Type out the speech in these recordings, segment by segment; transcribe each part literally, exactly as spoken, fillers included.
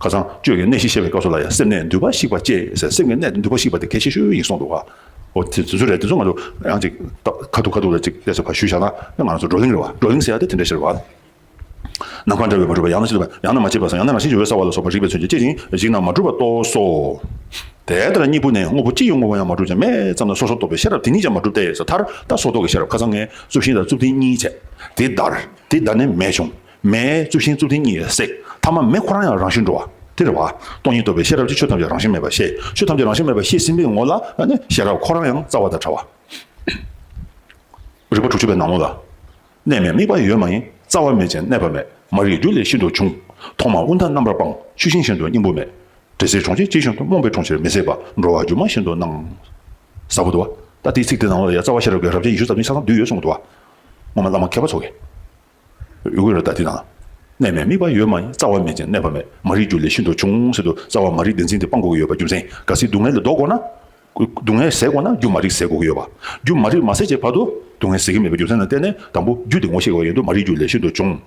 ཁ་སང་གཅོད་ཀྱི་གནད་བཞི་བཤད་པའི་སྐབས་སུ་ལ་ཡང་སེམས་གནས་འདུས་པ་བཤིག་པ་བཅས་ཟེར། སེམས་ཀྱི་གནད་འདུས་པ་བཤིག་པ་དེ་གལ་ཆེ་ཤོས་ཡིན་གསུངས་འདུག་ག་འོ་དེ་དེ་ཚོ་རེད། དེ་ཚོ་ང་ཚོ་ཡང་ཅིག་ད་ཁ་ཐུག་ཁ་ཐུག་ལ་ཅིག་ལས་སུ་ཕར་ཞུས་བཞག་ན་ང་ཚོ་བགྲོ་གླེང་རེད་བ། བགྲོ་གླེང་ཟེར་ཡ་དེ་དེ་འདྲ་ཞིག་རེད་བ། ནམ་མཁའ་འདྲ་བས་མ་གྲུབ་པ། ཡང་ན་ཅི་ལྟ་བུ། ཡང་ན་མ་སྐྱེས་པ་སོགས། ཡང་ན་རང་བཞིན་གྱིས་འོད་གསལ་བ་ལ་སོགས་པ་རིག་པའི་མཚོན་བྱེད་ཅེས་བཞིན་བཞིན་ན་མ་གྲུབ་པ་རྟོགས་སོ། དེ་ལྟར་གཉིས་པོ་ནི་དངོས་པོ་གཅིག་ཡང་དངོས་པོ་ཡང་མ་གྲུབ་ཅིང་མེད་ཙམ་ན་སོ་སོར་རྟོག་པའི་ཤེས་རབ་དེ་ཉིད་ཀྱང་མ་གྲུབ་སྟེ་ཟེར། མཐར་ད་སོར་རྟོག་གི་ཤེས་རབ་ཁ་སང་ངས་རྩུབ་ཤིང་དང་རྩུབ་ཐིང་གཉིས་བྱས། དེ་འདར། དེ་འདར་ནས་མེ་བྱུང་། མེ་རྩུབ་ཤིང་རྩུབ་ཐིང་གཉིས་བསྲེགས། ཐ་མ་མེ་ཁོ་རང་ཡང་རང་བཞིན་འགྲོ་བ་དེ་རེད་བ། སྟོང་ཉིད་རྟོགས་པའི་ཤེས་རབ་ཀྱིས་ཆོས་ཐམས་ཅད་རང་བཞིན་མེད་པར་ཤེས། ཆོས་ཐམས་ཅད་རང་བཞིན་མེད་པར་ཤེས་ཟིན་པའི་ངོ་ལ་ནི་ཤེས་རབ་ཁོ་རང་ཡང་རྩ་བ་དང་བྲལ་བ། རིགས་པ་དྲུག་ཅུ་པའི་ནང་ལོགས་ལ། གནས་མེད་དམིགས་པ་ཡོད་མ་ཡིན། རྩ་བ་མེད་ཅིང་གནས་པ་མེད། མ་རིག་རྒྱུ་ལས་ཤིན་ཏུ་བྱུང་། ཐོག་མར་དབུས་མཐའ་རྣམ་པར་སྤངས། ཆུ་ཤིང་བཞིན་དུ་སྙིང་པོ་མེད། དྲི་ཟའི་གྲོང་ཁྱེར་ཇི་བཞིན་དུ། རྨོངས་པའི་གྲོང་ཁྱེར་མི་ཟད་པ། འགྲོ་བ་སྒྱུ་མ་བཞིན་དུ་སྣང་། ཟབ་པོ་འདུག་བ། ད་དེའི་ཚིག་དེ་ནང་ལ་ཡང་རྩ་བ་ཤེས་རབ་ཀྱི་རབ་བྱེད་ཉི་ཤུ་རྩ་བདུན་ཆ་ཚང་བསྡུས་ཡོད་གསུངས་འདུག་བ། སྔོན་མ་བླ་མ་མཁས་པ་ཚོ་གིས། ཡོད་ཀྱི་རེད། ད་དེ་ནང་། གནས་མེད་དམིགས་པ་ཡོད་མ་ཡིན། རྩ་བ་མེད་ཅིང་གནས་པ་མེད། མ་རིག་རྒྱུ་ལས་ཤིན་ཏུ་བྱུང་ཟེར་དུས་རྩ་བ་མ་རིག་བདེན་འཛིན་དེ་སྤང་དགོས་ཀྱི་ཡོད་པ་རྒྱུ་མཚན། གལ་སྲིད་སྡུག་བསྔལ་ལས་ལྡོག་དགོས་ན། སྡུག་བསྔལ་ཟད་དགོས་ན་རྒྱུ་མ་རིག་ཟད་དགོས་ཀྱི་ཡོད་པ། རྒྱུ་མ་རིག་མ་ཟད་ཀྱི་བར་དུ་སྡུག་བསྔལ་ཟད་ཀྱི་མེད་པའི་རྒྱུ་མཚན་ལ་བརྟེན་ནས་དང་པོ་རྒྱུ་དེ་ངོ་ཤེས་དགོས་ཡོང་དུས་མ་རིག་རྒྱུ་ལས་ཤིན་ཏུ་བྱུང་།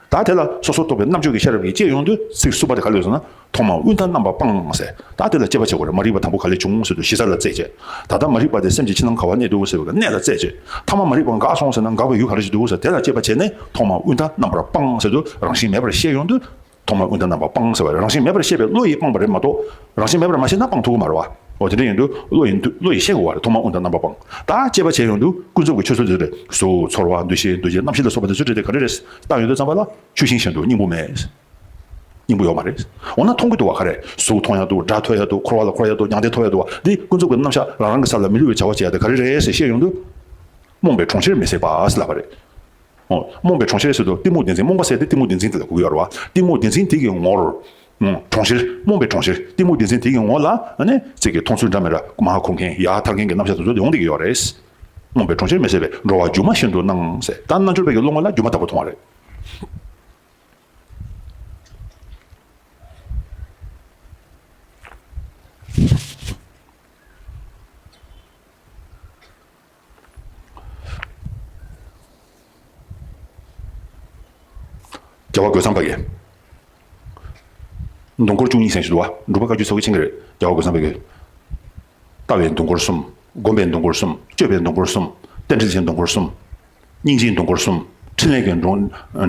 ད་དེ་ལ་སོ་སོར་རྟོག་པའི་རྣམ་དཔྱོད་ཀྱི་ཤེས་རབ་ཀྱིས་དཔྱད་ཡོང་དུས་ཚིག་གསུམ་པ་དེ་ག་རེ་ཡོད་ཟེར་ན། ཐོག་མར་དབུས་མཐའ་རྣམ་པར་སྤངས་ཟེར། ད་དེ་ལ་དཔྱད་པ་བྱེད་དགོས་རེད། མ་རིག་པ་དང་པོ་ག་ལས་བྱུང་ཟེར་དུས་གཞི་རྩ་ལ་རྩད་བཅད། ད་ལྟ་མ་རིག་པ་དེ་སེམས་ཀྱི་ཕྱི་ནང་ག་པར་གནས་འདུག་ཟེར་བའི་གནས་ལ་རྩད་བཅད། ཐ་མ་མ་རིག་པ་འགགས་སོང་ཟེར་ན་འགག་པའི་ཡུལ་ག་རེ་ཞིག་འདུག་ཟེར་དེ་ལ་དཔྱད་པ་བྱས་ནས་ཐོག་མར་དབུས་མཐའ་རྣམ་པར་སྤངས་ཟེར་དུས་རང་བཞིན་མེད་པར་ཤེས་ཡོང་དུས། ཐོག་མར་དབུས་མཐའ་རྣམ་པར་སྤངས་ཟེར་བ་རེད། རང་བཞིན་མེད་པར་ཤེས་པའི་བློ་ཡིས་སྤངས་པ་རེད་མ་གཏོགས། རང་བཞིན་མེད་པར་མ་ཤེས་ན་སྤང་ཐུབ་ཀྱི་མ་རེད་བ། འོ་དེ་འདྲ་ཡིན་དུས་བློ་ཡིས་བློ་ཡིས་ཤེས་དགོས་པ་རེད། ཐོག་མར་དབུས་མཐའ་རྣམ་པར་སྤངས། ད་དཔྱད་པ་བྱས་ཡོང་དུས་ཀུན་རྫོབ་ཀྱི་ཆོས་ཚུལ་དེ་ཚོ་རེད། གཟུགས་ཚོར་བ་འདུ་ཤེས་འདུ་བྱེད་རྣམ་ཤེས་ལ་སོགས་པ་དེ་ཚོ་དེ་ག་རེ་རེད་བལྟ་ཡོང་དུས་ཙམ་པ་ལ་ཆུ་ཤིང་བཞིན་དུ་སྙིང་པོ་མེད། སྙིང་པོ་ཡོད་མ་རེད། འོ་ན་མཐོང་གི་འདུག་བ། ག་རེ། གཟུགས་མཐོང་ཡག་འདུག་སྒྲ་ཐོས་ཡག་འདུག་འཁོར་བ་ལ་འཁོར་ཡག་འདུག་མྱང་འདས་ཐོབ་ཡག་འདུག་བ། འདི་ཀུན་རྫོབ་ཀྱི་རྣམ་གཞག་རང་རང་གི་ས་ལ་མི་བསླུ་བའི་བྱ་བ་བྱེད་ཡག་དེ་ག་རེ་རེད་ཟེར་བཤད་ཡོང་དུས། རྨོངས་པའི་གྲོང་ཁྱེར་མི་ཟད་པ་ཟེར་ལབ་པ་རེད། ཨོ། རྨོངས་པའི་གྲོང་ཁྱེར་ཟེར་དུས་གཏི་མུག་བདེན་འཛིན། རྨོངས་པ་ཟེར་དེ་གཏི་མུག་བདེན་འཛིན་དེ་ལ་གོ་གི་ཡོད་རེད་བ། གཏི་མུག་བདེན་འཛིན་དེ་གི་ངོར། ཨུམ། གྲོང་ཁྱེར། རྨོངས་པའི་གྲོང་ཁྱེར། གཏི་མུག་བདེན་འཛིན་དེ་གི་ངོ་ལ་ཨ་ནི་ཚིག་གི་མཐོང་ཚུལ་འདྲ་མི་འདྲ་མར་འཁོར་མཁན་ཡར་ཐར་མཁན་གྱི་རྣམ་གཞག་དེ་ཚོ་ཡོང་བསྡད་ཀྱི་ཡོད་རེད། རྨོངས་པའི་གྲོང་ཁྱེར་མི་ཟད་པས། འགྲོ་བ་སྒྱུ་མ་བཞིན་དུ་སྣང་ཟེར། ད་རྣལ་འབྱོར་པའི་གི་བློ་ངོ་ལ་སྒྱུ་མ་ལྟ་བུ་མཐོང་བ་རེད། རྒྱལ་བ་རྒོད་ཚང་པ་གིས། མདོ་སྐོར་བཅུ་གཉིས་ཟེར་ཞིག་འདུག་བ། འབྲུག་པ་བཀའ་བརྒྱུད་ཚོ་གིས་མཁྱེན་གྱི་རེད། རྒྱལ་བ་རྒོད་ཚང་པ་གིས། ལྟ་བའི་མདོ་སྐོར་གསུམ། སྒོམ་པའི་མདོ་སྐོར་གསུམ། སྤྱོད་པའི་མདོ་སྐོར་གསུམ། རྟེན་འབྲེལ་གྱི་མདོ་སྐོར་གསུམ། སྙིང་རྗེའི་མདོ་སྐོར་གསུམ། ཕྲིན་ལས་ཀྱི་མདོ་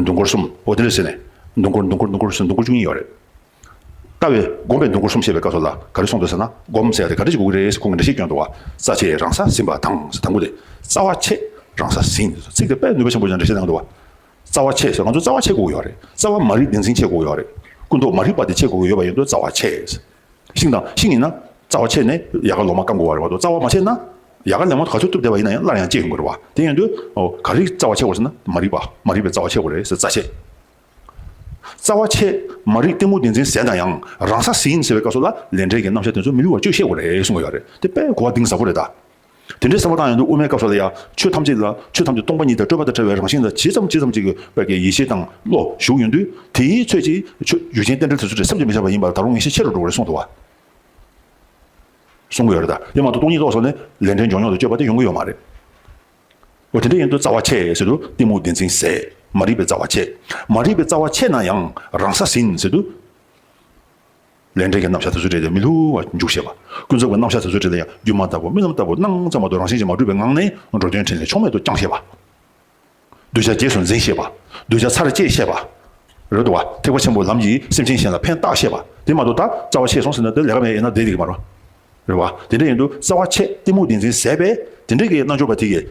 མདོ་སྐོར་གསུམ། འོ་དེ་འདྲ་ཟེར་ནས་མདོ་སྐོར་མདོ་སྐོར་མདོ་སྐོར་ཟེར་མདོ་སྐོར་བཅུ་གཉིས་ཡོད་རེད། ལྟ་བའི་སྒོམ་པའི་མདོ་སྐོར་གསུམ་བཤད་པའི་སྐབས་སུ་ལ་ག་རེ་གསུངས་འདུག་ཟེར་ན། སྒོམ་ཟེར་ཡ་དེ་ག་འདྲ་ཞིག་དགོས་ཀྱི་རེད་ཟེར་ཁོང་གིས་འགྲེལ་བཤད་བསྐྱོན་འདུག་བ། རྩ་ཆེ་རང་ས་ཟིན་པ་དང་ཟེར། དང་པོ་དེ། རྩ་བ་ཆེ་རང་ས་ཟིན། ཚིག་དེ་དཔེ་ནུས་པ་ཆེན་པོ་ཅིག་འགྲེལ་བཤད་གནང་འདུག་བ། རྩ་བ་ཆེ་ཟེར་ང་ཚོ་རྩ་བ་ཆེ་དགོས་ཀྱི་ཡོད་རེད། རྩ་བ་མ་རིག་བདེན་འཛིན་ཆེ་དགོས་ཀྱི་ཡོད་རེད། ཀུན་རྟོག་མ་རིག་པ་དེ་ཆེ་དགོས་ཀྱི་ཡོད་པ་ཡིན་དུས་རྩ་བ་ཆེ་ཟེར། ཤིང་དང་ཤིང་ཡིན་ན་རྩ་བ་ཆད་ནས་ཡལ་ག་ལོ་མ་སྐམ་དགོས་པ་རེད་བ། རྩ་བ་མ་ཆད་ན་ཡལ་ག་ལེབ་མ་ག་ཚོད་གཏུབ་བསྡད་པ་ཡིན་ན་ཡང་སླར་ཡང་སྐྱེ་ཡོང་གི་རེད་བ། དེ་ཡིན་དུས་ཨོ་ག་རེ་རྩ་བ་ཆད་དགོས་ཟེར་ན་མ་རིག་པ། མ་རིག་པའི་རྩ་བ་ཆད་དགོས་རེད་ཟེར། རྩ་ཆད། རྩ་བ་ཆད། མ་རིག་གཏི་མུག་བདེན་འཛིན་ཟད་ན་ཡང་རང་ས་ཟིན་ཟེར་བའི་སྐབས་སུ་ལ་ལས་འབྲས་ཀྱི་རྣམ་གཞག་དེ་ཚོ་མི་བསླུ་བར་དཔྱོད་ཤེས་དགོས་རེད་གསུང་གི་ཡོད་རེད། དེ་དཔེ་གོ་བ་གཏིང་ཟབ་པོ་རེད་ད། དེ་འདྲའི་བསམ་བློ་བཏང་ཡོང་དུས་དབུ་མའི་སྐབས་སུ་ལ་ཡང་ཆོས་ཐམས་ཅད་ལ་ཆོས་ཐམས་ཅད་སྟོང་པ་ཉིད་དང་སྤྲོས་པ་དང་བྲལ་བའི་རང་བཞིན་ལ་ཇི་ཙམ་ཇི་ཙམ་ཅིག་གི་བར་གྱི་ཡིད་ཆེས་དང་བློ་ཞུགས་ཡོང་དུས་དེའི་ཚོད་ཀྱིས་ཆོས་ཡུལ་ཅན་རྟེན་འབྲེལ་དེ་ཚོ་དེ་སེམས་ཀྱིས་མི་ཁྱབ་པ་ཡིན་པར་ད་རུང་ངེས་ཤེས་ཆེ་རུ་འགྲོ་གི་རེད་གསུངས་འདུག་བ། གསུང་གི་ཡོད་རེད་ད། དེ་མ་གཏོགས་སྟོང་ཉིད་རྟོགས་སོང་ནས་ལས་འབྲས་འབྱུང་ཉོག་ཏུ་སྤྱོད་པ་དེ་ཡོང་གི་ཡོད་མ་རེད། འོ་དེ་འདྲ་ཡིན་དུས་རྩ་བ་ཆད་ཟེར་དུས་གཏི་མུག་བདེན་འཛིན་ཟད། མ་རིག་པའི་རྩ་བ་ཆད། མ་རིག་པའི་རྩ་བ་ཆད་ན་ཡང་རང་ས་ཟིན་ཟེར་དུས། ལས་འབྲས་ཀྱི་རྣམ་གཞག་དེ་ཚོ་འདྲ་དེ་མི་བསླུ་བར་འཇུག་ཤེས་པ། ཀུན་རྫོབ་ཀྱི་རྣམ་གཞག་དེ་ཚོ་འདྲ་དེ་ཡང་སྒྱུ་མ་ལྟ་བུ་རྨི་ལམ་ལྟ་བུ་སྣང་ཙམ་མ་གཏོགས་རང་བཞིན་གྱིས་མ་གྲུབ་པའི་ངང་ནས་འགྲོ་དོན་ཕྲིན་ལས་ཕྱོགས་མེད་དུ་བསྐྱང་ཤེས་པ། གདུལ་བྱ་རྗེས་སུ་འཛིན་ཤེས་པ། གདུལ་བྱ་ཚར་བཅད་ཤེས་པ། རེད་འདུག་བ། ཐེག་པ་ཆེན་པོའི་ལམ་གྱིས་སེམས་ཅན་གཞན་ལ་ཕན་བཏགས་ཤེས་པ། དེ་མ་གཏོགས་ད་རྩ་བ་ཆད་སོང་ཟེར་ན་དེ་ལས་ཀ་མེད་ཡིན་ན་བསྡད་བསྡད་ཀྱི་མ་རེད། རེད་བ། དེ་འདྲ་ཡིན་དུས་རྩ་བ་ཆད་གཏི་མུག་བདེན་འཛིན་ཟད་པས་དེ་འདྲ་གི་རྣལ་འབྱོར་པ་དེ་གིས།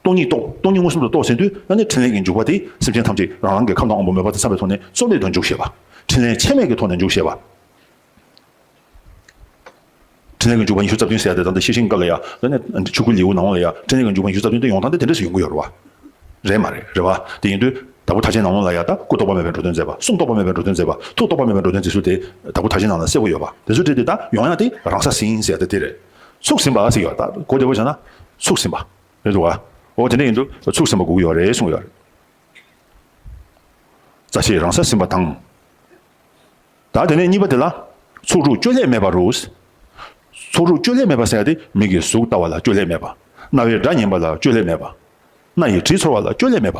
སྟོང་ཉིད་རྟོགས། སྟོང་ཉིད་མངོན་སུམ་དུ་རྟོགས་ཟིན་དུས་ཨ་ནི་ཕྲིན་ལས་ཀྱི་འཇུག་པ་དེ་སེམས་ཅན་ཐམས་ཅད་རང་རང་གི་ཁམས་དང་དབང་པོ་མོས་པ་དང་འཚམ་པའི་ཐོག་ནས་རྩོལ་མེད་དུ་འཇུག་ཤེས་པ། ཕྲིན་ལས་ཆད་མེད་ཀྱི་ཐོག་ནས་འཇུག་ཤེས་པ། ཕྲིན་ལས་ཀྱི་འཇུག་པ་ཉི་ཤུ་རྩ་བདུན་ཟེར་ཡ་དེ་ད་ལྟ་ཤེར་ཕྱིན་སྐབས་ལ་ཡ། ད་ནི་ཆོས་སྐུའི་ལེའུ་ནང་ལ་ཡ་ཕྲིན་ལས་ཀྱི་འཇུག་པ་ཉི་ཤུ་རྩ་བདུན་དེ་ཡོང་སྟངས་དེ་དེ་འདྲས་སུ་ཡོང་གི་ཡོད་རེད་བ། རེད་མ་རེད། རེད་བ། དེ་ཡིན་དུས་དྭགས་པོ་ཐར་ཆེན་ནང་ལོགས་ལ་ཡ་ད་སྐུ་རྟོགས་པ་མེད་པའི་འགྲོ་དོན་མཛད་པ། གསུང་རྟོགས་པ་མེད་པའི་འགྲོ་དོན་མཛད་པ། ཐུགས་རྟོགས་པ་མེད་པའི་འགྲོ་དོན་མཛད་ཚུལ་དེ་དྭགས་པོ་ཐར་ཆེན་ནང་ལ་གསལ་པོ་ཡོད་པ། དེ་ཚོ་བྲིས་ཏེ་ད་ཡོང་ཡ་དེ་རང་ས་ཟིན་ཟེར་ཡ་དེ་དེ་རེད། ཚུགས་ཟིན་པ་ཟེར་ཡོད། ད་གོ་བདེ་པོ་བྱས་ན་ཚུགས་ཟིན་པ་རེད་འདུག་བ། འོ་དེ་འདྲ་ཡིན་དུས་ཚུགས་ཟིན་པ་དགོས་ཀྱི་ཡོད་རེད་གསུངས་ཡོད་རེད། རྩ་ཤེས་རང་ས་ཟིན་པ་དང་། ད་དེ་ནས་གཉིས་པ་དེ་ལ། ཚོགས་དྲུག་བཅོས་བསླད་མེད་པ་རུ། ཚོགས་དྲུག་བཅོས་བསླད་མེད་པ་ཟེར་ཡ་དེ་མིག་གིས་གཟུགས་ལྟ་བ་ལ་བཅོས་བསླད་མེད་པ། རྣ་བས་སྒྲ་ཉན་པ་ལ་བཅོས་བསླད་མེད་པ། སྣ་ཡིས་དྲི་ཚོར་བ་ལ་བཅོས་བསླད་མེད་པ།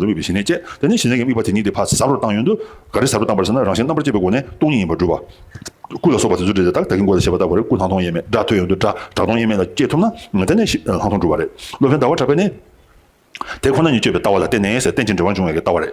དམིགས་པའི་གཞི་གནས་བསྐྱེད། དེ་ནས་གཞི་གནས་ཀྱི་དམིགས་པ་དེ་ཉིད་དེ་ཕར་ཟབ་རུ་བཏང་ཡོང་དུས་ག་རེ་ཟབ་རུ་བཏང་པ་རེད་ཟེར་ན། རང་བཞིན་རྣམ་པར་དཔྱད་པའི་སྒོ་ནས་སྟོང་ཉིད་ཡིན་པར་སྒྲུབ་པ། སྐུ་ལ་སོགས་པ་དེ་ཚོ་འདྲ་དང་། ད་གིན་གོང་དུ་བཤད་པ་ལྟ་བུ་རེད། སྐུ་ལྷག་མཐོང་དབྱེར་མེད། སྒྲ་ཐོས་ཡོང་དུས་སྒྲ་གྲགས་སྟོང་དབྱེར་མེད་ལ་དཔྱད་ཐུབ་ན་དེ་ནས་ལྷག་མཐོང་འགྲུབ་པ་རེད། སློབ་དཔོན་ཟླ་བ་གྲགས་པས་ནི། དེ་ཁོ་ན་ཉིད་དཔྱོད་པའི་ལྟ་བ་ལ་བརྟེན་ནས་ཟེར། རྟེན་ཅིང་འབྲེལ་བར་འབྱུང་བའི་ལྟ་བ་རེད།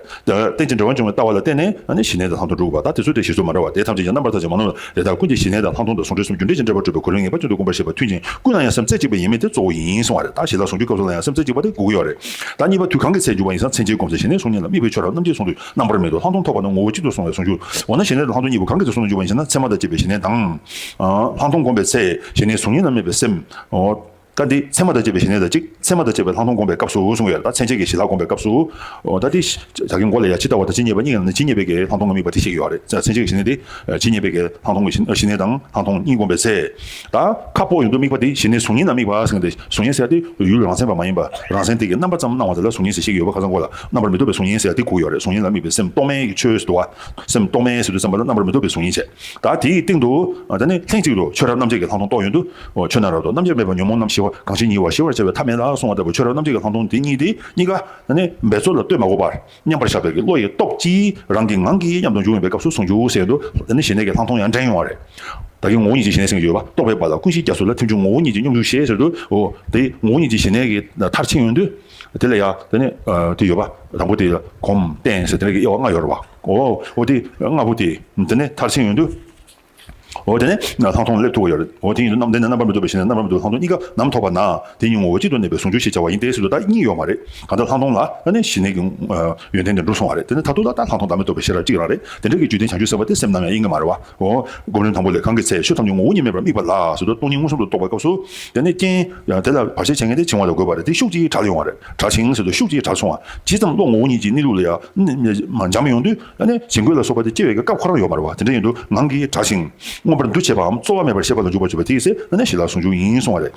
རྟེན་ཅིང་འབྲེལ་བར་འབྱུང་བའི་ལྟ་བ་ལ་བརྟེན་ནས་ཨ་ནི་ཞི་གནས་དང་ལྷག་མཐོང་སྒྲུབ་པ། ད་དེ་ཚོ་དེ་གཞི་བཟུང་མ་འདྲ་བ། དེ་ཐམས་ཅད་ཀྱང་རྣམ་པར་ཐར་ཅིང་མ་ནོར་བའི་ལས་དང་ཀུན་གྱི་ཞི་གནས་དང་ལྷག་མཐོང་དང་ཟུང་འབྲེལ་སོགས་རྒྱུ་འབྲས་ཀྱི་འབྲེལ་པར་གྲུབ་པའི་གོ་རིམ་ངེས་པར་དུ་བསྒོམ་པར་བྱེད་པ། དུས་གཅིག་ཀུན་ལ་ཡང་སེམས་རྩེ་གཅིག་པ་ཡིན་མིན་དེ་གཙོ་བོ་ཡིན་གསུང་བ་རེད། ད་ཞི་ལྷག་ཟུང་འཇུག་སྐབས་སུ་ལ་ཡང་སེམས་རྩེ་གཅིག་པ་དེ་དགོས་ཀྱི་ཡོད་རེད། ད་གཉིས་པ་དུས་གང་གི་ཚེ་འཇུག་པ་ཡིན་ཙང་མཚན་ཉིད་བསྒོམས་ཚེ་ཞི་གནས་གཟུང་ཉིད་ལ་དམིགས་པའི་ཆོས་རབ་རྣམ་འབྱེད་གསུངས་ཏེ། རྣམ་པར་མི་རྟོག་ལྷག་མཐོང་ཐོབ་པ་ན་ངོ་བོ་གཅིག་ཏུ་སོང་བའི་ཟུང་འཇུག་འོ་ན་ཞི་གནས་དང་ལྷག་མཐོང་གཉིས་པོ་གང་གི་ཚེ་སོང་དུ་འཇུག་པ་ཡིན་ཟེར་ན། མཚན་མ་དང་བཅས་པའི་ཞི་གནས་དང་། ལྷག་མཐོང་བསྒོམས་པའི་ཚེ་ཞི་གནས་གཟུང་ཉིད་ལ་དམིགས་པའི་སེམས། འོ། ད་འདི་མཚན་མ་དང་བཅས་པའི་ཞི་གནས་དང་གཅིག་མཚན་མ་དང་བཅས་པའི་ལྷག་མཐོང་བསྒོམས་པའི་སྐབས་སུ་གསུང་གི་ཡོད་རེད། ད་མཚན་བཅས་ཀྱི་ཞི་ལྷག་བསྒོམས་པའི་སྐབས་སུ། འོ་ད་འདི་ཞི་ད་གིན་མགོ་ལ་ཡ་ཇི་ལྟ་བ་དང་ཇི་སྙེད་པ་གཉིས་ཀྱི་ནང་ནས་ཇི་སྙེད་པའི་གི་ལྷག་མཐོང་གི་དམིགས་པ་དེ་བཤད་ཀྱི་ཡོད་རེད། མཚན་བཅས་ཀྱི་ཞི་གནས་དེ་ཇི་སྙེད་པའི་གི་ལྷག་མཐོང་གི་ཞི་ཞི་གནས་དང་ལྷག་མཐོང་གཉིས་བསྒོམས་པའི་ཚེ། ད་ཁ་སྤོགས་ཡོང་དུས་དམིགས་པ་དེ་ཞི་གནས་གཟུང་ཉིད་ལ་དམིགས་པ་ཟེར་གི་འདུག་གཟུང་ཉིད་ཟེར་ཡ་དེ་ཡུལ་རང་མཚན་པ་མ་ཡིན་པ། རང་མཚན་དེ་གི་རྣམ་པ་ཙམ་སྣང་བ་དེ་ལ་གཟུང་ཉིད་ཟེར་བཤད་ཀྱི་ཡོད་པ། ཁ་སང་གོང་ལ་རྣམ་པར་མི་རྟོག་པའི་གཟུང་ཉིད་ཟེར་ཡ་དེ་གོ་གི་ཡོད་རེད། གཟུང་ཉིད་ལ་དམིགས་པའི་སེམས་རྟོག་མེད་ཀྱི་ཆོས་ཟེར་འདུག་བ། སེམས་རྟོག་མེད་ཟེར་དུས་ཙམ་པ་ལ་རྣམ་པར་མི་རྟོག་པའི་གཟུང་ཉིད་བྱས། ད་དེའི་སྟེང་དུ་ཨ་ད་ནི་ལྷན་ཅིག་ཏུ་ཆོས་རབ་རྣམ་འབྱེད་ཀྱི་ལྷག་མཐོང་རྟོགས་ཡོང་དུས། འོ་ཆོས་རྣམས་རབ་ཏུ་རྣམ་འབྱེད་མེད་པར་ཉོན་མོངས་རྣམས་ཞི་བར་ཆ་བས་ཐ་མལ་ལ་གསུངས་པ་ལྟ་བུ། ཆོས་རབ་རྣམ་འབྱེད་ཀྱི་ལྷག་མཐོང་དེ་གཉིས་དེ་གཉིས་ཀ་ད་ནི་འབད་རྩོལ་ལ་ལྟོས་མ་དགོས་པར་མཉམ་པར་བཞག་པའི་གི་བློ་ཡི་སྟོབས་ཀྱིས་རང་གི་ངང་གིས་མཉམ་དུ་འབྱུང་བའི་སྐབས་སུ་ཟུང་འཇུག་ཟེར་དུས་ད་ནི་ཞི་གནས་ཀྱི་ལྷག་མཐོང་ཡང་འདྲེན་ཡོང་བ་རེད། ད་གིན་ངོ་བོ་ཉིད་ཀྱི་ཞི་གནས་ཟེར་གྱི་ཡོད་པ། རྟོག་པས་པ་ལ་ཀུན་གཞི་རྒྱ་མཚོ་ལ། ཐིམ་བྱུང་ངོ་བོ་ཉིད་ཀྱི་སྙོམས་འཇུག་ཤེས་ཟེར་དུས། འོ་དེ་ངོ་བོ་ཉིད་ཀྱི་ཞི་གནས་ཀྱི་མཐར་ཕྱིན་ཡོང་དུས། དེ་ལ་ཡང་དེ་ནི་ཨ་དེ་ཡོད་པ། དང་པོ་དེ་ལ་གོམས་བརྟན་ཟེར་དེ་ལ་གི་དབྱེ་བ་ལྔ་ཡོད་རེད་པ། འོ་འོ་དེ་ལྔ་པོ་དེ་དེ་ནི་མཐར་ཕྱིན་ཡོང་དུས། འོ་དེ་ནི་ལྷག་མཐོང་ལ་སླེབས་ཐུབ་ཀྱི་ཡོད་རེད། འོ་དེ་ཡིན་དུས་རྣམ་དེ་ནི་རྣམ་པར་མི་རྟོག་པའི་ཞི་གནས། རྣམ་པར་མི་རྟོག་ལྷག་མཐོང་གཉིས་ཀ་ནམ་ཐོབ་པ་ན་དེ་གཉིས་ངོ་བོ་གཅིག་ཏུ་གནས་པའི་ཟུང་འཇུག་ཞེས་བྱ་བ་ཡིན་ཏེ་ཟེར་དུས། ད་གཉིས་ཡོད་མ་རེད། གང་ལྟར་ལྷག་མཐོང་ལ་ད་ནི་ཞི་གནས་ཀྱི་ཨ་ཡོན་ཏན་དེ་འགྲུབ་སོང་བ་རེད། དེ་ནི་མཐར་ཐུག་ལ་ད་ལྷག་མཐོང་བདག་མེད་རྟོགས་པའི་ཤེས་རབ་གཅིག་རང་རེད། དེ་འདྲ་གི་རྒྱུད་ལྡན་བྱང་ཆུབ་སེམས་དཔའ་དེ་སེམས་ནམ་ཡང་གཡེང་གི་མ་རེད་པ། འོ་སྒོམ་རིམ་དང་པོ་ལས། གང་གི་ཚེ་ཆོས་ཐམས་ཅད་ངོ་བོ་ཉིད་མེད་པར་དམིགས་པ་ལ་ཟེར་དུས། སྟོང་ཉིད་མངོན་སུམ་དུ་རྟོགས་པའི་སྐབས་སུ་དེ་ནི་རྐྱེན་ཡང་དེ་ལ་བར་ཆད་བྱེད་མཁན་དེ་འཆིང་བ་ལ་འགོད་པ་རེད། དེ་ཤུགས་ཀྱིས་བྲལ་ཡོང་བ་རེད། བྲལ་ཞིང་ཟེར་དུས་ཤུགས་ཀྱིས་བྲལ་སོང་བ། ཇི་ཙམ་བློ་ངོ་བོ་ཉིད་ཀྱི་གནས་ལུགས་ལ་ཡང་འཇམ་ཡོང་དུས། ཨ་ནི་བྱིང་རྒོད་ལ་སོགས་པ་དེ་སྐྱེ་བའི་སྐབས་ཁོ་རང་ཡོད་མ་རེད་པ། དེ་འདྲ་ཡིན་དུས་ངང་གིས་བྲལ་ཞིང་མངོན་པར་འདུ་བྱེད་པའམ་རྩོལ་བ་མེད་པར་ཤེས་པ་ལ་འཇུག་པར་བྱེད་པ་དེའི་ཚེ་ཨ་ནི་ཞི་ལྷག་ཟུང་འཇུག་ཡིན་གསུང་བ་རེད།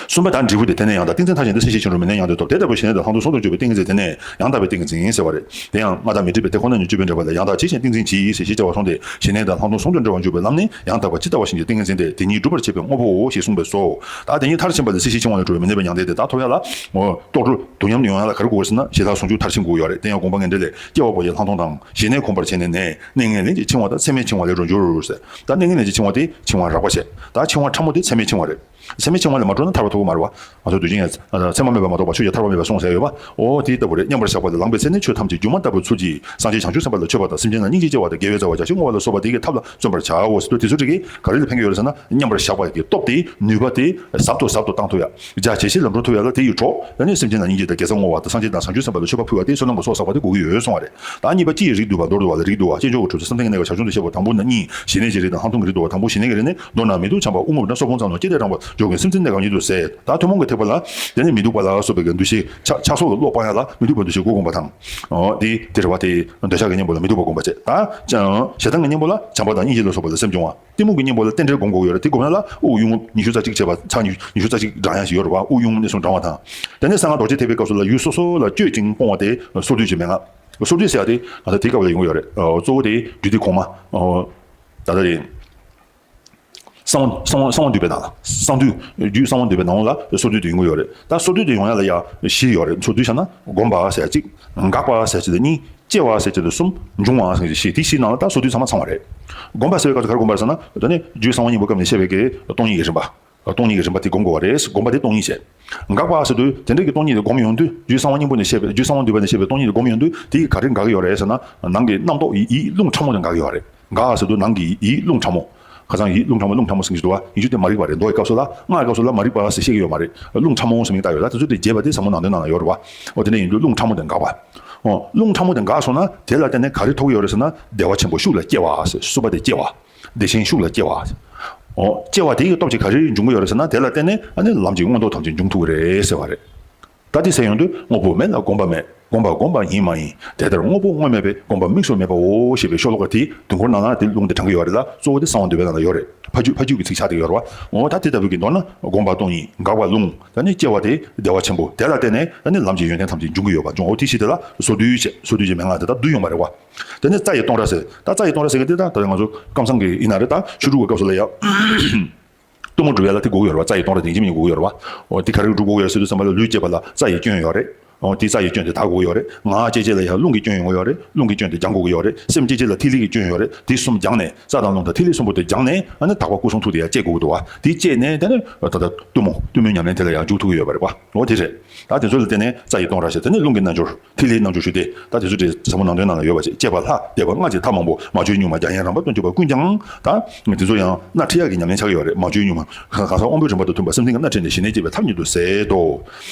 གསུམ་པ་དང་འབྲས་བུ་དེ། དེ་ནས་ཡང་དག་ཏིང་འཛིན་མཐར་ཕྱིན་ཏེ། སྲིད་ཞིའི་ཕྱིན་དྲུག་མི་གནས་མྱང་འདས་ཐོབ། དེ་ལྟ་བུའི་ཞི་གནས་དང་ལྷག་མཐོང་ཟུང་དུ་འཇུག་པའི་ཏིང་འཛིན་དེ་ནི་ཡང་དག་པའི་ཏིང་འཛིན་ཟེར་བ་རེད། དེ་ཡང་སྔར་དང་མི་འདྲ་བའི་དེ་ཁོ་ན་ཉིད་དཔྱོད་པས་འབྲེལ་བ་ལ། ཡང་དག་ཇི་བཞིན་ཏིང་འཛིན་གྱིས་ཟེར་ཞེས་བྱ་བ་གསུངས་ཏེ། ཞི་གནས་དང་ལྷག་མཐོང་ཟུང་དུ་འབྲེལ་བར་འཇུག་པའི་ལམ་ནི་ཡང་དག་པ་ཇི་ལྟ་བ་བཞིན་གྱི་ཏིང་འཛིན་ཏེ། དེ་ཉིད་སྒྲུབ་པར་བྱེད་པའི་དངོས་པོའོ་ཞེས་གསུངས་པས་སོ། ད་དེ་ཉིད་མཐར་ཕྱིན་པ་ལ་སྲིད་ཞིའི་འཆིང་བ་ལས་གྲོལ་བའི་མི་གནས་པའི་མྱང་འདས་དེ་ད་ཐོབ་ཡ་ལ། འོ་རྟོགས་གྲོལ་དུས་མཉམ་དུ་ཡོང་ཡ་ལ་ག་རེ་དགོས་ཟེར་ན་ཞི་ལྷག་ཟུང་འཇུག་མཐར་ཕྱིན་དགོས་ཡོད་རེད། དེ་ཡང་དགོངས་པ་ངེས་འགྲེལ་ལས། སྐྱེ་བ་པོ་ཡི་ལྷག་མཐོང་དང་། ཞི་གནས་གོམས་པར་བྱས་ནས་ནས། གནས་ངན་ལེན་གྱི་འཆིང་བ་དང་། ཚད་མེད་འཆིང་བ་ལས་གྲོལ་འགྱུར་ཟེར། ད་གནས་ངན་ལེན་གྱི་འཆིང་བ་དེ་འཆིང་བ་རགས་པ་བྱས། ད་འཆིང་བ་ཕྲ་མོ་དེ་ཚད་མེད་འཆིང་བ་རེད། ཚད་མེད་འཆིང་བ་ལས་མ་གྲོལ་ན་ཐར་པ་ཐོབ་ཀྱི་མ་རེད་པ། ང་ཚོ་དུས་རྒྱུན་ཡང་ཚད་མ་མེད་པར་མ་རྟོགས་པ་ཆོས་ཀྱི་ཐར་པ་མེད་པར་གསུངས་ཟེར་ཡོད་པ། འོ་དེ་ལྟ་བུ་རེད། མཉམ་པར་བཞག་པ་ལ་ལངས་པའི་ཚེ་ནི། ཆོས་ཐམས་ཅད་སྒྱུ་མ་ལྟ་བུའི་ཚུལ་གྱིས། སངས་རྒྱས་བྱང་ཆུབ་སེམས་དཔའ་ལ་མཆོད་པ་དང་། སེམས་ཅན་ལ་སྙིང་རྗེ་སྐྱེ་བ་དང་། དགེ་བའི་རྩ་བ་བྱ་ཞིང་བསྔོ་བ་ལ་སོགས་པ་དེ་གི་ཐབས་ལ་བརྩོན་པར་བྱའོ་ཟེར་དུས། དེ་ཚོ་གཅིག་གིས་ག་རེ་ལ་ཕན་གྱི་ཡོད་རེད་ཟེར་ན། མཉམ་པར་བཞག་པ་གི་སྟོབས་དེ། ནུས་པ་དེ་ཟབ་ཏུ་ཟབ་ཏུ་བཏང་ཐུབ་ཡ། རྒྱ་ཇེ་ཆེ་ལ་འགྲོ་ཐུབ་ཡ་ལ་དེ་ཡི་གྲོགས་ཨ་ནི་སེམས་ཅན་ལ་སྙིང་རྗེ་དང་དགེ་རྩ་བསྔོ་བ་དང་། སངས་རྒྱས་དང་བྱང་ཆུབ་སེམས་དཔའ་ལ་མཆོད་པ་ཕུལ་བ་དེ་བསོད་ནམས་ཀྱི་ཚོགས་བསགས་པ་དེ་དགོས་ཀྱི་ཡོད་གསུང་བ་རེད། ད་གཉིས་པ་སྤྱི་ཡི་རིགས་བསྡུ་བ། མདོར་བསྡུ་བ་ལ་རིགས་བསྡུ་བ། སྤྱོད་འཇུག་གི་གྲུབ་ཚུལ་བསམ་གཏན་གྱི་གནས་སྐབས་བྱ་བྱུང་དུ་བཤད་པ་དང་པོ་ནི་གཉིས། ཞི་གནས་ཀྱི་རིགས་དང་ལྷག་མཐོང་གི་རིགས་བསྡུ་བ། དང་པོ་ཞི་གནས་ཀྱི་རིགས་ནི། མདོར་ན་མི་སྡུག་བྱམས་པ་དབུལ་མོ་བུ་དང་སོགས་ཕུང་ཙམ་ལ། སྐྱེ་གནས་དྲང་པོ་འཇོག་གིན་སེམས་ཅན་གནས་སྐབས་ཉིད་དུ་ཟད། ད་ཐུན་མོང་གི་ཐེག་པ་ལ་དེ་ནི་མི་སྡུག་པ་ལ་སོགས་པའི་གི་འདུ་ཤེས། ཆགས་ཆགས་སོགས་ལ་བློ་སྤང་ཡ་ལ་མི་སྡུག་པའི་འདུ་ཤེས་དགུ་བསྒོམ་པ་དང་། འོ་དེ་དེ་རེད་བ། དེ་འདོད་ཆགས་ཀྱི་གཉེན་པོ་ལ་མི་སྡུག་པ་བསྒོམ་པ་བྱས། ད་ཞེ་སྡང་གི་གཉེན་པོ་ལ་བྱམས་པ་དང་སྙིང་རྗེ་ལ་སོགས་པ་ལ་སེམས་སྦྱོང་བ། གཏི་མུག་གི་གཉེན་པོ་ལ་རྟེན་འབྲེལ་སྒོམ་དགོས་ཡོད་རེད། དེ་སྒོམ་ཡ་ལ་དབུགས་དབྱུང་རྔུབ་ཉི་ཤུ་རྩ་གཅིག་བྱས་པ། ཕྱག་ཉི་ཉི་ཤུ་རྩ་གཅིག་བགྲང་ཡ་ཞིག་ཡོད་རེད་བ། དབུགས་དབྱུང་རྔུབ་གནས་གསུམ་བགྲང་བ་དང་། དེ་ནས་གསང་སྔགས་རྡོ་རྗེ་ཐེག་པའི་སྐབས་སུ་ལ་ཡུལ་སོ་སོ་ལ་སྤྱོད་ཅིང་སྤོང་བ་དེ་སོར་སྡུད་ཅེས་མན་ངག་སོར་སྡུད་ཟེར་ཡ་དེ་ང་ཚོ་དེའི་སྐབས་ལ་ཡོང་གི་ཡོད་རེད། གཙོ་བོ་དེ་རྒྱུད་སྡེ་གོང་མ། ད་ལྟ་རེད། གསང་བ་གསང་བ་གསང་བ་འདུས་པའི་ནང་ལ། གསང་འདུས། རྒྱུད་གསང་བ་འདུས་པའི་ནང་ལ་སོར་སྡུད་དེ་ཡོང་གི་ཡོད་རེད། ད་སོར་སྡུད་དེ་ཡོང་ཡ་ལ་ཡ་བཞི་ཡོད་རེད། སོར་སྡུད་བྱས་ན་བསྒོམ་པ་ཟེར་ཡ་གཅིག་འགག་པ་ཟེར་ཡ་གཅིག་དང་གཉིས། སྐྱེ་བ་ཟེར་གྱི་དེ་གསུམ། འབྱུང་བ་ཟེར་གྱི་དེ་བཞི། དེ་བཞིའི་ནང་ལ་ད་སོར་སྡུད་ཚང་མ་ཚང་བ་རེད། བསྒོམ་པ་ཟེར་བའི་སྐབས་སུ་ག་རེ་བསྒོམ་པ་རེད་ཟེར་ན། ད་ནི་རྒྱུད་གསང་བ་སྙིང་པོའི་སྐབས་ནས་བཤད་པའི་གི་སྟོང་ཉིད་ཀྱི་རིམ་པ། སྟོང་ཉིད་ཀྱི་རིམ་པ་དེ་བསྒོམ་དགོས་པ་རེད། བསྒོམ་པ་དེ་སྟོང་ཉིད་བྱས། འགག་པ་ཟེར་དུས་དེ་འདྲ་གི་སྟོང་ཉིད་དེ་བསྒོམ་ཡོང་དུས། རྒྱུད་གསང་བ་སྙིང་པོ་ནས་བཤད་པའི། རྒྱུད་གསང་བ་འདུས་པ་ནས་བཤད་པའི་སྟོང་ཉིད་དེ་བསྒོམ་ཡོང་དུས་དེ་ག་རེ་འགག་གི་ཡོད་རེད་ཟེར་ན། ནང་གི་རྣམ་རྟོག་ཡིད་ཡིད་རླུང་ཕྲ་མོ་དེ་འགག་གི་ཡོད་རེད། འགག་ཟེར་དུས་ནང་གི་ཡིད་རླུང་ཕྲ་མོ། ཁ་སང་ཡིད་རླུང་ཕྲ་མོ། རླུང་ཕྲ་མོ་ཟེར་གྱི་འདུག་བ། ཡིན་རྒྱུ་དེ་མ་རིག་པ་རེད། མདོ་ཡི་སྐབས་སུ་ལ། སྔགས་ཀྱི་སྐབས་སུ་ལ་མ་རིག་པ་ཟེར་བཤད་ཀྱི་ཡོད་མ་རེད། རླུང་ཕྲ་མོ་ཟེར་མིང་བཏགས་ཡོད། ད་དེ་ཚོ་དེ་རྒྱས་པ་དེ་ཟབ་མོ་ནང་དོན་ནང་ལ་ཡོད་རེད་བ། འོ་དེ་འདྲ་ཡིན་དུས་རླུང་ཕྲ་མོ་དེ་འགག་པ། འོ་རླུང་ཕྲ་མོ་དེ་འགག་སོང་ན་དེ་ལ་བརྟེན་ནས་ག་རེ་ཐོབ་ཀྱི་ཡོད་རེད་ཟེར་ན། བདེ་བ་ཆེན་པོ་ཤུགས་ལ་སྐྱེ་བ་ཟེར། གསུམ་པ་དེ་སྐྱེ་བ། བདེ་ཆེན་ཤུགས་ལ་སྐྱེ་བ། འོ་སྐྱེ་བ་དེ་གི་སྟོབས་ཀྱིས་ག་རེ་འབྱུང་གི་ཡོད་རེད་ཟེར་ན། དེ་ལ་བརྟེན་ནས་ཨ་ནི་ལམ་གྱི་མངོན་རྟོགས་ཐམས་ཅད་འབྱུང་ཐུབ་ཀྱི་རེད་ཟེར་བ་རེད། ད་དེ་ཟེར་ཡོང་དུས། དངོས་པོ་མེད་ལ་བསྒོམ་པ་མེད། བསྒོམ་པ་བསྒོམ་པ་ཡིན་མ་ཡིན། དེ་ལྟར་དངོས་པོ་དངོས་མེད་པས། བསྒོམ་པ་དམིགས་སུ་མེད་པའོ་ཞེས་པའི་ཤོ་ལོ་ཀ་དེའི་དུས་འཁོར་ནང་ལ་དེ་ལུང་དེ་དྲངས་ཀྱི་ཡོད་རེད་ལ། གཙོ་བོ་དེ་གསང་བ་འདུས་པའི་ནང་ལ་ཡོད་རེད། ཕ་རྒྱུད་ཕ་རྒྱུད་ཀྱི་ཚིག་ཆགས་བསྡད་ཀྱི་ཡོད་རེད་བ། འོ་ད་དེ་ལྟ་བུའི་གི་མདོར་ན་བསྒོམ་པ་སྟོང་ཉིད། འགག་པ་རླུང་། ད་ནི་སྐྱེ་བ་དེ་བདེ་བ་ཆེན་པོ། དེ་ལ་བརྟེན་ནས་ད་ནི་ལམ་གྱི་ཡོན་ཏན་ཐམས་ཅད་འབྱུང་གི་ཡོད་པ་འབྱུང་། འོ་དེ་བཞི་དེ་ལ་སོར་སྡུད་བྱས། སོར་སྡུད་ཀྱི་མན་ངག་དེ་དག་བསྡུས་ཡོང་བ་རེད་བ། དེ་ནས་རྩ་ཡི་སྟོང་ར་ཟེར། ད་རྩ་ཡི་སྟོང་ར་ཟེར་མཁན་དེ་ད་ད་ང་ཚོ་ཀམ་ཚང་གི་ཡིན་ན་རེད། ད་ཆོས་དྲུག་གི་སྐབས་སུ་ལ་ཡ། གཏུམ་མོ་སྒྲུབ་ཡ་ལ་དེ་དགོས་ཀྱི་ཡོད་རེད་བ། རྩ་ཡི་སྟོང་ར་དེ་ཡིན་གཅིག་མིན་གཅིག་དགོས་ཀྱི་ཡོད་རེད་བ། འོ་དེ་ག་རེ་སྒྲུབ་དགོས་ཀྱི་ཡོད་ཟེར་དུས་ཙམ་པ་ལ། ལུས་བསྐྱེད་པ་ལ་རྩ་ཡི་སྐྱོན་ཡོད་རེད། འོ་དེ་རྩ་ཡི་སྐྱོན་དེ་དག་དགོས་ཀྱི་ཡོད་རེད། ངག་བཅས་བཅས་ལ་ཡང་རླུང་གི་སྐྱོན་ཡོང་གི་ཡོད་རེད། རླུང་གི་སྐྱོན་དེ་སྦྱང་དགོས་ཀྱི་ཡོད་རེད། སེམས་བཅས་བཅས་ལ་ཐིག་ལེ་གི་སྐྱོན་ཡོད་རེད། དེ་གསུམ་སྦྱངས་ནས་རྩ་དང་རླུང་དང་ཐིག་ལེ་གསུམ་པོ་དེ་སྦྱངས་ནས་ཨ་ནི་དག་པ་སྐུ་གསུང་ཐུགས་དེ་ཡང་བསྐྱེད་དགོས་ཀྱི་འདུག་བ། དེ་བསྐྱེད་ནས་དེ་ནས་ད་ལྟ་གཏུམ་མོ་གཏུམ་མོའི་ཉམས་ལེན་དེ་ལ་ཡང་འཇུག་ཐུབ་ཀྱི་ཡོད་པ་རེད་པ། འོ་དེ་རེད། ད་དེ་ཚོ་ལ་བརྟེན་ནས་རྩ་ཡི་སྟོང་ར་ཞེས། དེ་ནས་རླུང་གི་རྣལ་འབྱོར། ཐིག་ལེའི་རྣལ་འབྱོར་ཞུ་སྟེ། ད་དེ་ཚོ་དེ་ཟབ་མོ་ནང་དོན་ནང་ལ་ཡོད་པ་ཅིག། བསྐྱེད་པ་ལྷ། བཟླས་པ་སྔགས་ཀྱི་ཐབས་མང་པོ། མ་བཅོས་གཉུག་མ། རྒྱ་ཡན་རང་བབས་དང་འཇུག་པ་ཀུན་ཀྱང་། ད་དེ་ཚོ་ཡང་སྣ་ཁྲིད་ཡག་གི་ཉམས་ལེན་ཆགས་ཀྱི་ཡོད་རེད། མ་བཅོས་གཉུག་མ། གང་ཟག་དབང་པོའི་རིམ་པ་དང་མཐུན་པར་སེམས་ལྡན་གྱི་སྣ་ཁྲིད་ནས་ཞི་གནས་བསྐྱེད་པའི་ཐབས་ཉིད་དུ་ཟད་དོ།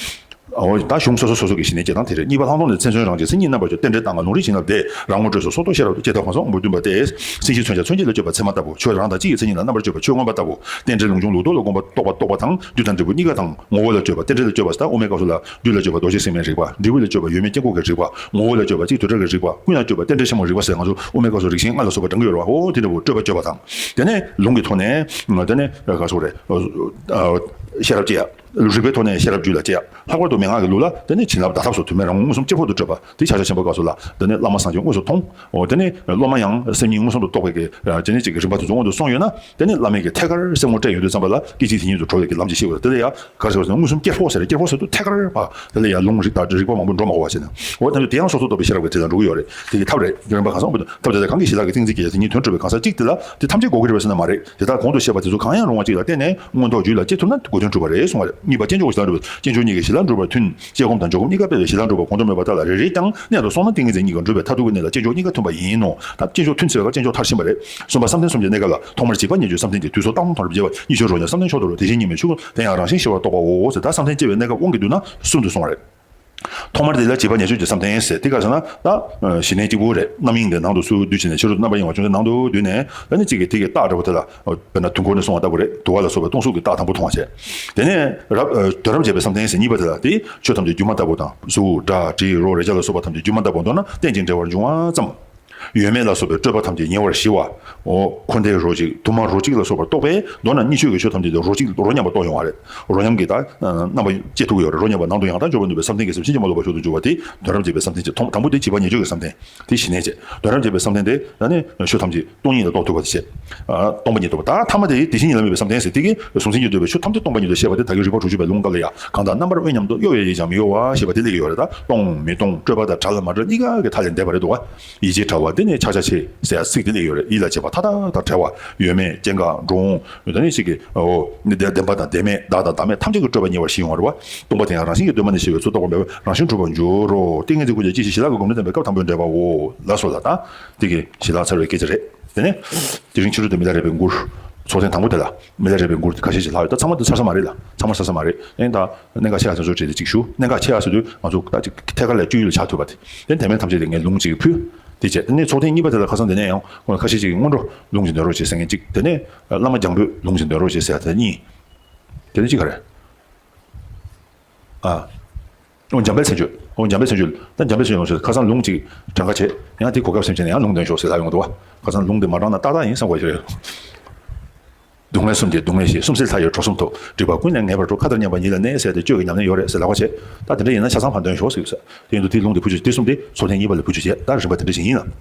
འོ་ད་གཞུང་སོ་སོ་སོ་སོ་གི་ཞི་གནས་བསྐྱེད་སྟངས་དེ་རེད། གཉིས་པ་ལྷག་མཐོང་ལས། མཚན་མཚོན་རང་བཞིན་མཚན་ཉིད་རྣམ་པར་སྦྱོར། རྟེན་འབྲེལ་ལྟ་ལྔ་ལུང་རིགས་བྱིན་རླབས་ལས། རང་ངོ་སྤྲོས་སོགས་སོར་གཏོགས་ཤེས་རབ་ཏུ། བསྐྱེད་ཐབས་གང་ཟག་དབང་པོའི་བསྟུན་པ་སྟེ། སེམས་ཤེས་མཚོན་བྱ་མཚོན་བྱེད་ལ་སྤྱོད་པ་ཚད་མ་ལྟ་བུ། ཆོས་རང་དང་གཅིག་གི་མཚན་ཉིད་ལ་རྣམ་པར་སྤྱོད་པ་ཆོས་མངོན་པ་ལྟ་བུ། རྟེན་འབྲེལ་ལུགས་འབྱུང་ལུགས་ལྡོག་ལུགས་འབདཝ་རྟོག་པ་རྟོག་པ་དང་། རྒྱུ་དང་འབྲས་བུ་གཉིས་ཀ་དང་། ངོ་བོ་ལ་སྤྱོད་པ། རྟེན་འབྲེལ་ལ་སྤྱོད་པ་ཟེར། དབུ་མའི་སྐབས་སུ་ལ་རྒྱུ་ལ་སྤྱོད་པ་རྡོ་རྗེ་སེམས་དཔའི་རིག་པ། འབྲས་བུ་ལ་སྤྱོད་པ་ཡོད་མེད་སྐྱེ་འགོག་གི་རིག་པ། དངོས་ལ་སྤྱོད་པ་གཅིག་དུས་གྲངས་ཀྱི་རིག་པ། ཀུན་ལ་སྤྱོད་པ་གཅིག་ཐོད་ཕྲེང་གི་རིག་པ། དབུ་མའི་སྐབས་སུ་རིགས་ཆེན་ལྔ་ལ་སོགས་པ་བགྲང་གི་ཡོད་རེད་བ། འོ་དེ་འདྲ་བོ་སྤྲོས་པ་གཅོད་པ་དང་། དེ་ནས་ལུང་གི་ཐོག་ནས་དེ་ནས་ག་སོགས་རེད། ཤེས་རབ་བསྐྱེད་ཡ། རིག་པའི་ཐོག་ནས་ཤེས་རབ་རྒྱུད་ལ་སྐྱེ་ཡ། ལྷག་པར་དུ་མན་ངག་གི་ལུགས་ལ་དེ་ནས་བྱིན་རླབས་བརྡ་ཐབས་སོགས་དུ་མས་རང་ངོ་མངོན་སུམ་གཅིག་པོ་དུ་སྤྲོད་པ། དེ་ཕྱག་རྒྱ་ཆེན་པོའི་སྐབས་སུ་ལ་དེ་ནས་བླ་མ་སངས་རྒྱས་དངོས་སུ་མཐོང་། འོ་དེ་ནས་སློབ་མ་ཡང་སེམས་ཉིད་མངོན་སུམ་དུ་རྟོགས་པའི་གི་དེ་ནས་ཅིག་གི་རིམ་པ་དེ་ཚོ་མངོན་དུ་སོང་ཡོད་ན། དེ་ནས་བླ་མའི་གི་ཐད་ཀར་སེམས་ངོ་སྤྲད་ཡོང་དུས་ཙམ་པ་ལ་སྐད་ཅིག་དེ་ཉིད་དུ་གྲོལ་བའི་གི་ལམ་ཅིག་ཤེས་དགོས། དེ་ལ་ཡང་ག་རེ་ཟེར་བ་ཟེར་ན། མངོན་སུམ་གྱེར་པོ་ཟེར། གྱེར་པོ་ཟེར་དུས་ཐད་ཀར་པ། དེ་ལ་ཡང་ལུང་རིགས་དང་རིགས་པ་མང་པོ་འགྲོ་མ་དགོས་པ་བྱས་ན། འོ་དེ་ཚོ་དེ་ཡང་སོ་སོ་རྟོགས་པའི་ཤེས་རབ་ཀྱི་ཐད་ལ་འགྲོ་གི་ཡོད་རེད། དེ་གི་ཐབས་རེད། རིམ་པ་གང་ཟག་དབང་པོ་དང་ཐབས་དེ་དག་གང་གིས་གཏན་ཚིགས་བསྐྱེད་དེ་ཉིད་དོན་གྲུབ་པའི་གང་ཟག་གཅིག་དེ་ལ་དེ་ཐམས་ཅད་འགོག་གི་རེད་པས་ཟེར་ན་མ་རེད། དེ་ལྟར་གོང་དུ་བཤད་པ་དེ་ཚོ་གང་ཡང་རུང་བ་གཅིག་ལ་བརྟེན་ནས་མངོན་རྟོགས་རྒྱུད་ལ་སྐྱེ་ཐུབ་ན་དགོས་དོན་གྲུབ་པ་རེད་གསུངས་པ་རེད། གཉིས་པ་དཔྱད་འཇོག་གི་ཞི་ལ་འགྲུབ་པ། ཐུན་དཔྱད་སྒོམ་དང་འཇོག་སྒོམ་གཉིས་ཀ་སྤེལ་བའི་ཞི་ལ་འགྲུབ་པ་གོང་དུ་སྨོས་པ་ལྟར་ལ་རེ་རེ་ཀྱང་གནད་དུ་སོང་ན་ཏིང་ངེ་འཛིན་གཉིས་ཀ་འགྲུབ་པའི་མཐར་ཐུག་གི་གནད་ལ་དཔྱད་འཇོག་གཉིས་ཀ་མཐུན་པ་ཡིན་ནོ། ད་དཔྱད་འཇོག་མཐུན་ཚེ་བ་དཔྱད་འཇོག་མཐར་ཕྱིན་པ་རེད། གསུམ་པ་བསམ་གཏན་སུམ་བརྒྱའི་གནས་སྐབས་ལ་ཐོག་མར་བྱིས་པ་ཉེར་སྦྱོར་བསམ་གཏན་གྱི་དུས་ཚོད་ལྟ་བ་མཐོང་རབ་རྒྱས་པ། གཉིས་ཆོས་རོ་མཉམ་བསམ་གཏན་མཆོག་ཏུ་རོ། དེ་བཞིན་ཉིད་མེད་ཆོས་སྐུ་དེ་ཡང་རང་བཞིན་ཤེས་པར་རྟོགས་པའོ་ཟེར། ད་བསམ་གཏན་སྐྱེ་བའི་གནས་སྐབས་དབང་གིས་བསྡུས་ན་གསུམ་དུ་སོང་བ་རེད། ཐོག་མར་དེ་ལ་བྱིས་པ་ཉེར་སྦྱོར་གྱི་བསམ་གཏན་ཟེར། དེ་ག་ཟེར་ན་ད་ཞི་གནས་གཅིག་པུ་རེད། རྣམ་གཡེང་དེ་ནང་དུ་སུ་བསྡུས་བྱས་ནས་ཕྱི་རོལ་དུ་རྣམ་པར་གཡེང་བ་ཅུང་ཟད་ནང་དུ་བསྡུས་ནས། ད་ནི་གཅིག་གིས་དེ་གི་རྟགས་འདྲ་པོ་དེ་ལ་དཔེར་ན་དུས་འཁོར་ནས་གསུངས་པ་ལྟ་བུ་རེད། དུ་བ་ལ་སོགས་པའི་སྟོང་གཟུགས་ཀྱི་རྟགས་དང་པོ་མཐོང་བ་བྱས། དེ་ནས་རབ་དོན་རབ་འབྱེད་པའི་བསམ་གཏན་ཟེར་གཉིས་པ་དེ་ལ་དེ་ཆོས་ཐམས་ཅད་སྒྱུ་མ་ལྟ་བུ་དང་། གཟུགས་སྒྲ་དྲི་རོ་རེག་བྱ་ལ་སོགས་པ་ཐམས་ཅད་སྒྱུ་མ་ལྟ་བུ་མཐོང་ན་རྟེན་ཅིང་འབྲེལ་བར་འབྱུང་བ་ཙམ། ཡོད་མེད་ལ་སོགས་པའི་སྤྲོས་པ་ཐམས་ཅད་ཉེ་བར་ཞི་བ། འོ་འཁོར་འདས་རོ་གཅིག་དུ་མ་རོ་གཅིག་ལ་སོགས་པར་རྟོགས་པས། མདོར་ན་གཉིས་ཆོས་ཀྱི་ཆོས་ཐམས་ཅད་དེ་རོ་གཅིག་རོ་མཉམ་པར་རྟོགས་ཡོང་བ་རེད། རོ་མཉམ་གྱི་ད་རྣམ་པ་སྐྱེ་ཐུབ་ཀྱི་ཡོད་རེད། རོ་མཉམ་པ་ནང་དུ་ཡང་དག་འབྱོར་པར་ནུས་པའི་བསམ་གཏན་གྱི་སེམས་ཕྱིན་ཅི་མ་ལོག་པར་མཆོག་ཏུ་གྱུར་པ་དེ་དོན་རབ་འབྱེད་པའི་བསམ་གཏན་གྱི་ཐོག་དང་པོ་དེ་བྱིས་པ་ཉེར་སྦྱོར་གྱི་བསམ་གཏན་དེ་ཞི་གནས་བྱས། དོན་རབ་འབྱེད་པའི་བསམ་གཏན་དེ་ད་ནི་ཆོས་ཐམས་ཅད་སྟོང་ཉིད་ལ་རྟོགས་ཐུབ་པ་དེ་བྱས། སྟོང་པ་ཉིད་རྟོགས་པ། ད་ཐ་མ་དེ་དེ་བཞིན་ཉིད་ལ་དམིགས་པའི་བསམ་གཏན་ཟེར། དེ་གིས་གཟུང་འཛིན་གྱིས་བསྡུས་པའི་ཆོས་ཐམས་ཅད་སྟོང་པ་ཉིད་དུ་ཤེས་པ་དེ་ད་གིན་རིགས་པ་དྲུག་ཅུ་པའི་ལུང་སྐབས་ལ་ཡང་། གང་དག་རྣམ་པར་དབེན་སྙམ་དུ། གཡོ་བའི་ཡིད་ཀྱང་མི་གཡོ་བ་ཞེས་པ་དེ་སླེབས་ཀྱི་ཡོད་རེད། ད་སྟོང་མི་སྟོང་སྤྲོས་པ་དང་བྲལ་བ་མ་བྲལ་གཉིས་ཀ་གི་མཐའ་ལས་འདས་པ་རེད་འདུག་བ། ཡིད་ཀྱི་བྲལ་བ་འདི་ནི་ཕྱག་རྒྱ་ཆེ་ཟེར་ཡ་ཚིག་དེ་སླེབས་ཡོད་རེད། ཡིད་ལ་བྱེད་པ་མཐའ་དག་དང་བྲལ་བ། ཡོད་མེད་སྐྱེ་འགག་འགྲོ་འོང་། ད་ནི་ཞིག་གི་འོ་ནི་བདེན་པ་དང་བདེན་མེད་བདག་དང་བདག་མེད་ཐམས་ཅད་ཀྱི་སྤྲོས་པ་ཉེ་བར་ཞི་ཡོང་བ་རེད་བ། སྟོང་པ་དེ་ཡང་རང་བཞིན་གྱིས་གདོད་མ་ནས་ཞི་བའི་ཚུལ་རྟོགས་པ་མེད་པར་རང་བཞིན་གྲུབ་པར་འགྱུར་རོ། ཏིང་ངེ་འཛིན་ཀུན་གྱི་སྐྱེ་ཤེས་ཞི་ལྷག་གི་སྒོམ་ནི་བསྟན་པའི་སྐབས་དང་པོའི་འགྲེལ་པའོ། ལ་སོགས་ལ་ད་དེ་གི་ཞི་ལྷག་ཚར་བའི་སྐད་ཆ་རེད། དེ་ནས་དེ་རིང་ཕྱི་དྲོ་དེ་མི་ལ་རས་པའི་མགུར། ཚོགས་ཐེངས་དང་པོ་དེ་ལ་མི་ལ་རས་པའི་མགུར་དེ་ཁ་ཤས་ཤིག་ལྷག་ཡོད། ད་ཚང་མ་དེ་ཚར་ས་མ་རེད་ལ། ཚང་མ་ཚར་ས་མ་རེད། ཨེ་ད་གནད་འགག་ཆེ་ཡ་དེ་ཚོ་བྲིས་ཏེ་ཅིག་ཞུ། གནད་འགག་ཆེ་ཡ་ཟེར་དུས་ང་ཚོ་ད་ཅིག་ཐད་ཀར་ལ་སྤྱོད་ཡུལ་ལ་ཆགས་ཐུབ་པ་དེ། དེ་དེ་མིན་ཐམས་ཅད་དེ་ངས་ལུང་ཅིག་ཕུལ། དེ་བྱས་དེ་ནས་ཚོགས་ཐེངས་གཉིས་པ་དེ་ལ་ཁ་སང་དེ་ནས་ཡང་ཁ་ཤས་ཤིག་གིས་སྔོན་འགྲོ་ལུང་ཅིག་འདོན་རོགས་བྱེད་ཟེར་མཁན་གཅིག། དེ་ནས་བླ་མ་རྒྱང་འབོད་ལུང་ཅིག་འདོན་རོགས་བྱེད་ཟེར་ཡ་དེ་གཉིས། དེ་ནས་གཅིག་ག་རེ། ཨ། འོ་འཇམ་དཔལ་མཚན་བརྗོད། འོ་འཇམ་དཔལ་མཚན་བརྗོད། ད་འཇམ་དཔལ་མཚན་བརྗོད་ལ་ཁ་སང་ལུང་གཅིག་གྲངས་ཀ་བྱས། ཡང་དེ་གོ་སྐབས་ཟིན་བྱས་ནས་ཡང་ལུང་འདོན་ཤོག་ཟེར་ལབ་ཡོང་འདུག་བ། ཁ་སང་ལུང་འདི་མ་དྲངས་ན་ཏག་ཏག་ཡིན་བསམ་དགོས་ཀྱི་རེད། སྡུག་བསྔལ་གསུམ་གྱི་སྡུག་བསྔལ་ཞི། གསུམ་སེལ་མཐའ་ཡས་གྲོལ་གསུམ་ཐོབ། སྒྲིབ་པ་ཀུན་ལས་ངེས་པར་གྲོལ། མཁའ་ལྟར་མཉམ་པ་ཉིད་ལ་གནས་ཟེར་ཏེ་གཅོད་ཀྱི་ཉམས་ལེན་ཡོད་རེད་ཟེར་ལབ་པ་བྱས། ད་དེ་འདྲ་ཡིན་ན་ཆ་ཚང་ཕར་འདོན་ཤོག་ཟེར་ཡོད་ས། དེ་ཡིན་དུས་དེའི་ལུང་འདི་བུ་ཆུ་དེ་གསུམ་དེ་ཚོགས་ཐེངས་གཉིས་པ་ལ་བུ་ཆུ་བྱས། ད་རིམ་པ་དེ་འདྲ་ཞིག་ཡིན་ལ།